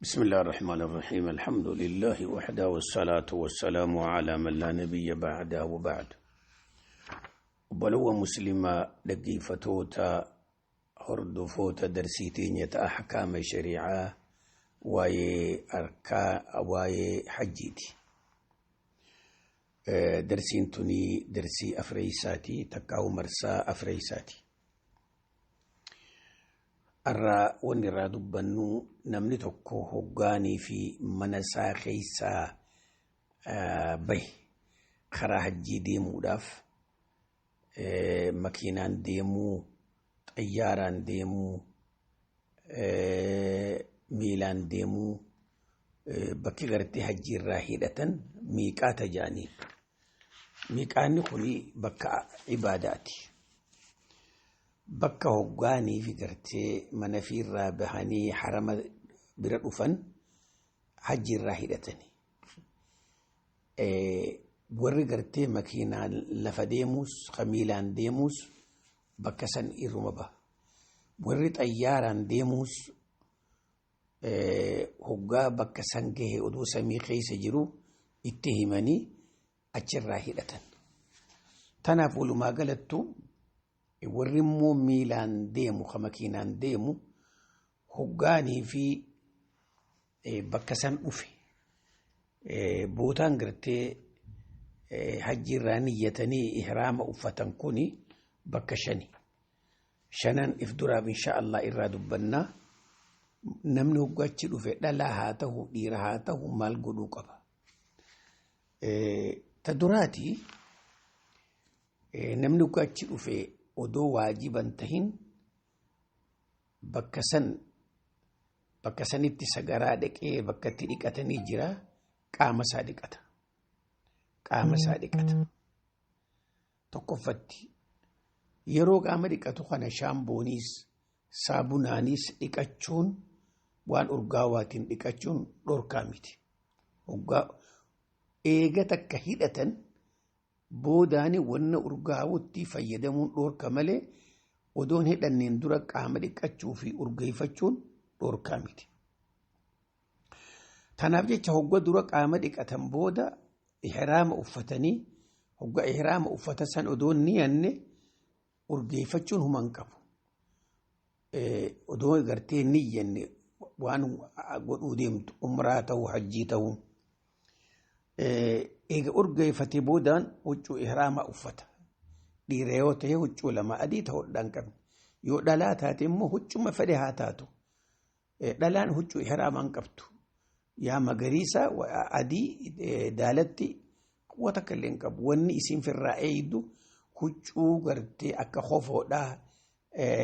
بسم الله الرحمن الرحيم، الحمد لله وحده، والصلاة والسلام على من لا نبي بعده، وبعد. Obboloowwan muslimaa, dhaggeeffatoota, hordofoota darsii teenyata ahkaama shari'aa, waa'ee arkaa, waa'ee hajjiiti. Darsiin tuni darsii afreeysaati, takkaa'u marsaa afreeysaati. Arraa wanni irraa dubbannu, namni tokko hoggaanii fi mana isaa keessaa bahe karaa hajjii deemuudhaaf, makiinaan deemuu, xayyaaraan deemuu, miilaan deemuu, bakki gartee hajjii irraa hidhatan miiqaata jedhanii. Miiqaanni kun bakka ibaadaati. Bakka hoggaanii fi gartee mana fiirraa bahanii harama bira dhufan hajji irraa hidhatani. Warri gartee makiinaan lafa deemus, ka miilaan deemus bakka san irruma baha. Warri xayyaaraan deemus hoggaa bakka san gahe oduu samii keessa jiru itti himanii achirraa hidhatan. Tanaaf walumaa galattu, warri immoo miilaan deemu, ka makiinaan deemu, hoggaanii fi bakka san dhufe, bootaan gartee hajji irraa niyyatanii ihraama uffatan kuni bakka shani. Shanan if duraaf insha Allah irraa dubbannaa. Namni hoggachi dhufe, dhalaa haa ta'u, dhiira haa ta'u, maal godhuu qaba? Ta duraati, namni hoggachi dhufe odoo waajiban tahin bakka san, bakka sanitti sagaraa dhaqee bakka itti dhiqatanii jira, qaama isaa dhiqata. Qaama isaa dhiqata. Tokkoffatti, yeroo qaama dhiqatu kana shaambooniis saabunaaniis dhiqachuun, waan urgaawaatiin dhiqachuun dhorkaa miti. Hoggaa eega takka hidhatan boodaani wanna urgaawutti fayyadamuun dhorka malee, odoon hidhanneen dura qaama dhiqachuu fi urgeeffachuun dhorkaa miti. Tanaaf jecha hogga dura qaama dhiqatan booda ihraama uffatanii, hogga ihraama uffata san odoon niyanne urgeeffachuun human qabu. Odoo gartee niyyanne waan godhuu deemtu, umraa ta'uu, hajjii ta'uu. Eega urgeeffatee boodaan huccuu ihraamaa uffata. Dhiira yoo ta'e huccuu lama adii ta'uu hin qabne. Yoo dhalaa taate immoo huccuma fedhe haa taatu. Dhalaan huccuu ihraamaa hin qabdu. Yaa magariisa, adii, daalatti waa takka illee hin qabu. Wanni isiin firraa eeydu huccuu gartee akka kofoodhaa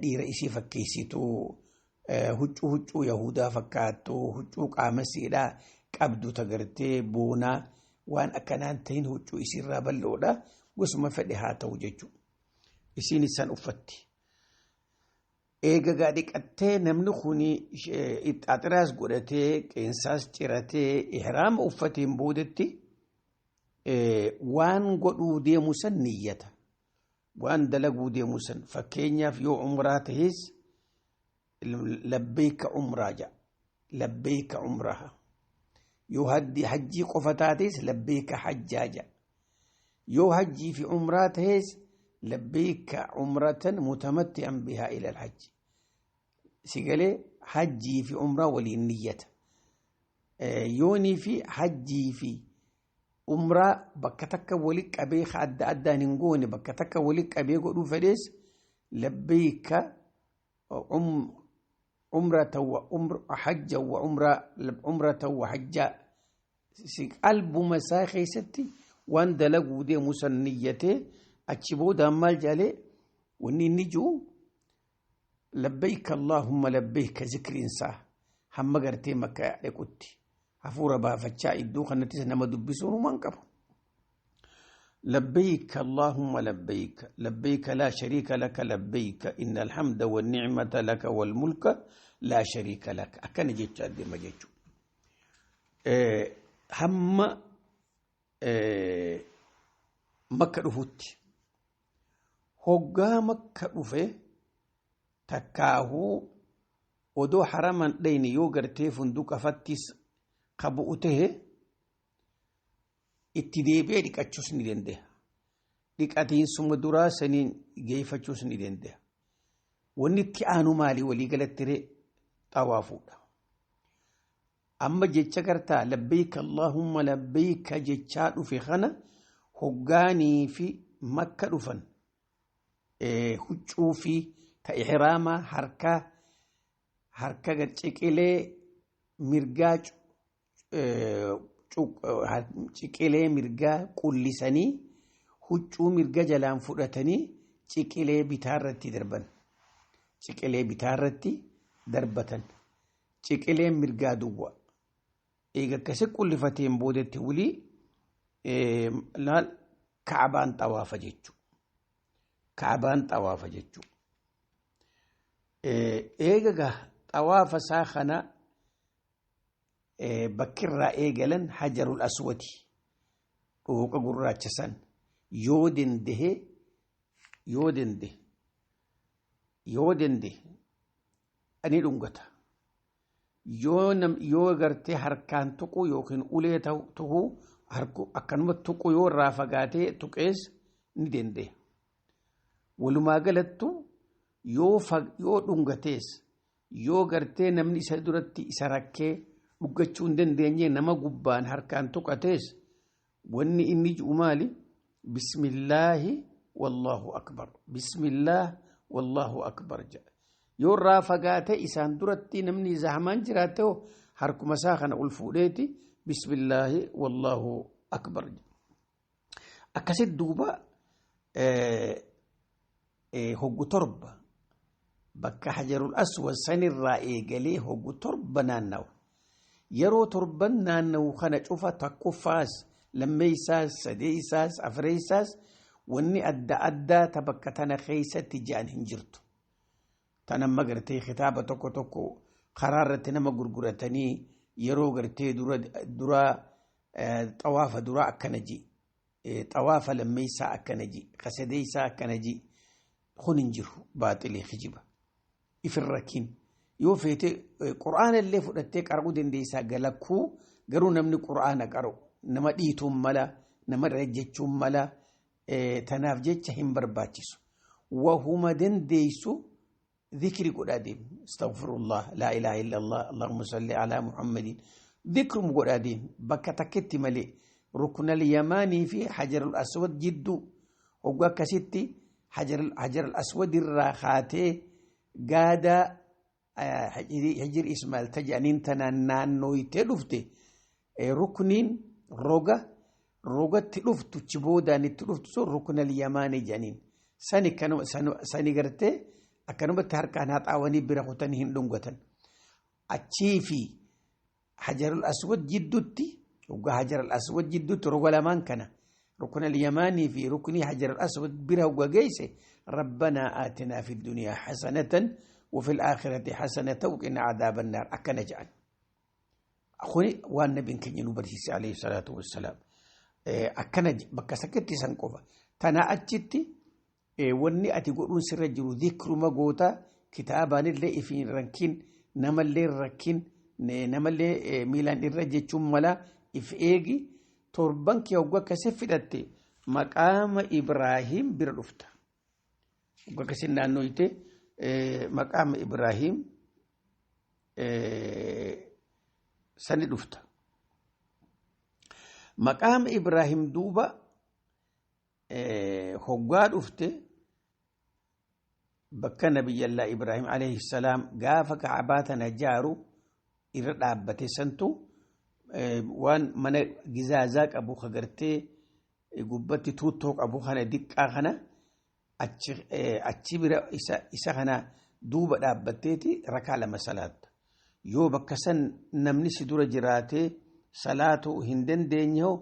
dhiira isii fakkeessitu, huccuu yahudaa fakkaattu, huccuu qaama siidhaa qabdu ta gartee boonaa waan akkanaan ta'in, huccuu isiirraa bal'oodha, gosuma fedhe haa ta'u jechuudha. Isiin isaan uffatti. Eega gaa dhiqattee, namni kun xaxiraas godhatee, qeensaas ciratee, ihraama uffateen boodatti waan godhuu deemu san niyyata. Waan dalaguu deemu san, fakkeenyaaf yoo umraa ta'es, labbeeka umraa jedha. Labbeeka umraa. Yoo hajjii qofa taates, labbeeka hajjaa jedha. Yoo hajjii fi umraa ta'es, labbeeka umratan mutamatti'an bihaa ila alhajji. Sigalee hajjii fi umraa waliin niyyata. Yoonii fi hajjii fi umraa bakka takka wali qabee adda addaan hin goone, bakka takka wali qabee godhuu fedhees, labbeeka umrata wa hajja wa umraa, umrata wa hajjaa. Qalbuma isaa keessatti waan dalaguu deemu san niyyatee, achi boodaan maal jaalee wanni inni jiru, labbeeka allaahumma labbeeka, zikriinsaa hamma gartee Makka dhaqutti hafuura baafachaa, iddoo kanattis nama dubbisuun humaan qabu. لبيك اللهم لبيك، لبيك لا شريك لك لبيك، إن الحمد والنعمة لك والملك لا شريك لك. أكن جيتش أدي ما جيتشو هم مكة رفوت. هقا مكة رفه تكاهو. Odoo haraman dhayne yoo gartee funduqa fattis qabu tahe itti deebi'ee dhiqachuus ni danda'a. Dhiqatiinsuma duraa saniin geeffachuus ni danda'a. Wanni itti aanu maali walii galatti ree xawaafuudha. Amma jecha gartaa labbeeka Allahumma labbeeka jechaa dhufe kana hoggaanii fi makka dhufan huccuu fi ta ihraamaa harkaa harka ciqilee mirgaa ciqilee mirgaa qullisanii huccuu mirga jalaan fudhatanii ciqilee bitaarratti darban. Ciqilee bitaarratti darbatan. Ciqileen mirgaa duwwa. Eega akkasi qullifateen boodetti wulii laal ka'abaan xawaafa jechuudha. Ka'abaan xawaafa jechuudha. Eega gaa xawaafa isaa kana bakkirraa eegalan hajarul aswadi dhooqa gurraacha san yoo dandahe yoo dandahe yoo dandahe ani dhungata. Yoo yoo gartee harkaan tuqu yookiin ulee tuqu akkanuma tuqu yoo irraa fagaatee tuqees ni danda'a. Walumaa galattu yoo dhungatees yoo gartee namni isa duratti isa rakkee dhungachuu hin dandeenye nama gubbaan harkaan tuqatees wanni inni ji'u maali? Bismillaahi wallaahu akbar. Bismillaah wallaahu akbar jedha. Yoo irraa fagaate isaan duratti namni zahamaan jiraate harkuma isaa kana ol fuudheeti bismillaahi wallaahu akbar. Akkasitti duuba hoggu torba bakka hajarul aswad sanirraa eegalee hoggu torba naannawa. Yeroo torban naannawu kana cufa tokkoffaas lammeeysaas sadeeysaas afreeysaas wanni adda addaa ta bakka tana keeysatti je'an hin jirtu. Tan amma gartee kitaaba tokko tokko karaa irratti nama gurguratanii yeroo gartee dura xawaafa duraa akkana ji xawaafa lammeeysaa akkana ji kasadeeysaa akkana ji kun hin jiru baaxilee kijiba ifirrakiin yoo feete qur'aana illee fudhattee qara'uu dandeessaa galakkuu garuu namni qur'aana qara'u nama dhiituun mala nama irra jechuun mala tanaaf jecha hin barbaachisu wahuma dandeessu ذكري قدادين استغفر الله لا إله إلا الله اللهم صل على محمد ذكر قدادين بكتكت ملي ركن اليماني في حجر الأسود جدو وقا كستي حجر الأسود الراخاتي قادة حجر إسماعيل تجانين تنانانو يتلفتي ركنين روغا روغا تلفتو تشبودان تلفتو ركن اليماني جانين ساني كانوا ساني قرتي akkanumatti harkaan haxaawanii bira kutanii hin dhungatan. Achii fi hajarul aswad jidduutti hoggaa hajarul aswad jidduutti roga lamaan kana rukna yamaanii fi ruknii hajarul aswad bira hogga geesse rabbanaa aatinaa fi dunyaa hasanatan وفي الآخرة حسنة وقنا عذاب النار أكن جعل أخوني وان نبي كن ينبرسيس عليه الصلاة والسلام أكن بكسكتي سنقوفا تنا أجتي wanni ati godhuun sirra jiru dhikruma goota kitaabaanillee ifiin rakkin namallee rakkin namallee miilaan irra jechuun mala if eegi torban kee hoggaa akkasii fidhatte maqaama Ibraahim bira dhufta. Hoggaa akkasii naannooyte maqaama Ibraahim sani dhufta. Maqaama Ibraahim duuba hoggaa dhufte. Bakka nabiyyallaa Ibraahim alayhi salaam gaafa ka'abaa tana jaaru irra dhaabbate santu waan mana gizaazaa qabu kagartee gubbatti tuuttoo qabu kana diqqaa kana achi bira isa kana duuba dhaabbatteeti rakaa lama salaatta. Yoo bakka san namni si dura jiraatee salaatuu hin dandeenye hoo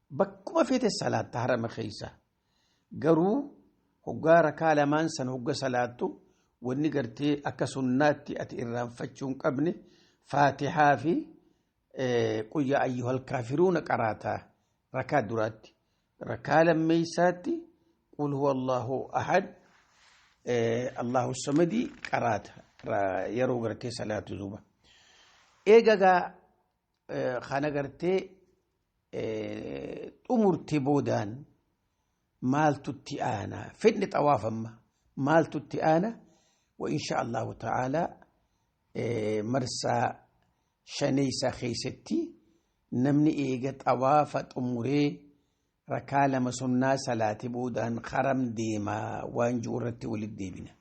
bakkuma feete salaatta harama keessa garuu hoggaa rakaa lamaan san hogga salaattu wanni gartee akka sunnaatti ati irraanfachuu hin qabne faatihaa fi qul yaa ayyuhal kaafiruuna qaraataa rakaa duraatti rakaa lammeeysaatti qul huwa allahu ahad allahu samadii qaraata Yeroo gartee salaatu duuba. Eegagaa kana gartee xumurte boodaan maaltutti aana fedhni xawaafamma maaltutti aana wa insha Allahu ta'ala marsaa shaneeysaa keessatti namni eega xawaafa xumuree rakaa lama sunnaa salaati boodaan haram deemaa waan jiru irratti walitti deebina.